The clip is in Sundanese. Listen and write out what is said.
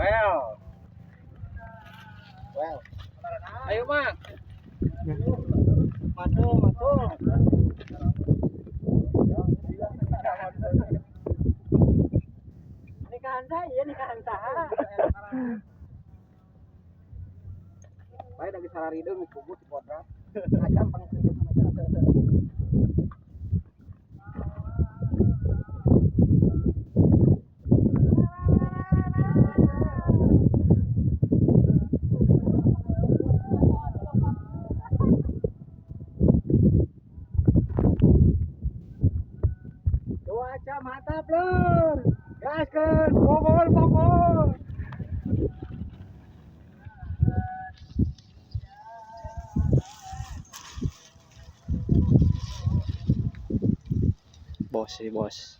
Well. Well. Ayo, Mang. Mantul, mantul. Nikahan saya, nikahan saya. Baik lagi sararideung kubu di kodrat. Ngajam pang. Cuaca mantap, Lur. Gaskeun, pokol pokol. Bos sih, bos.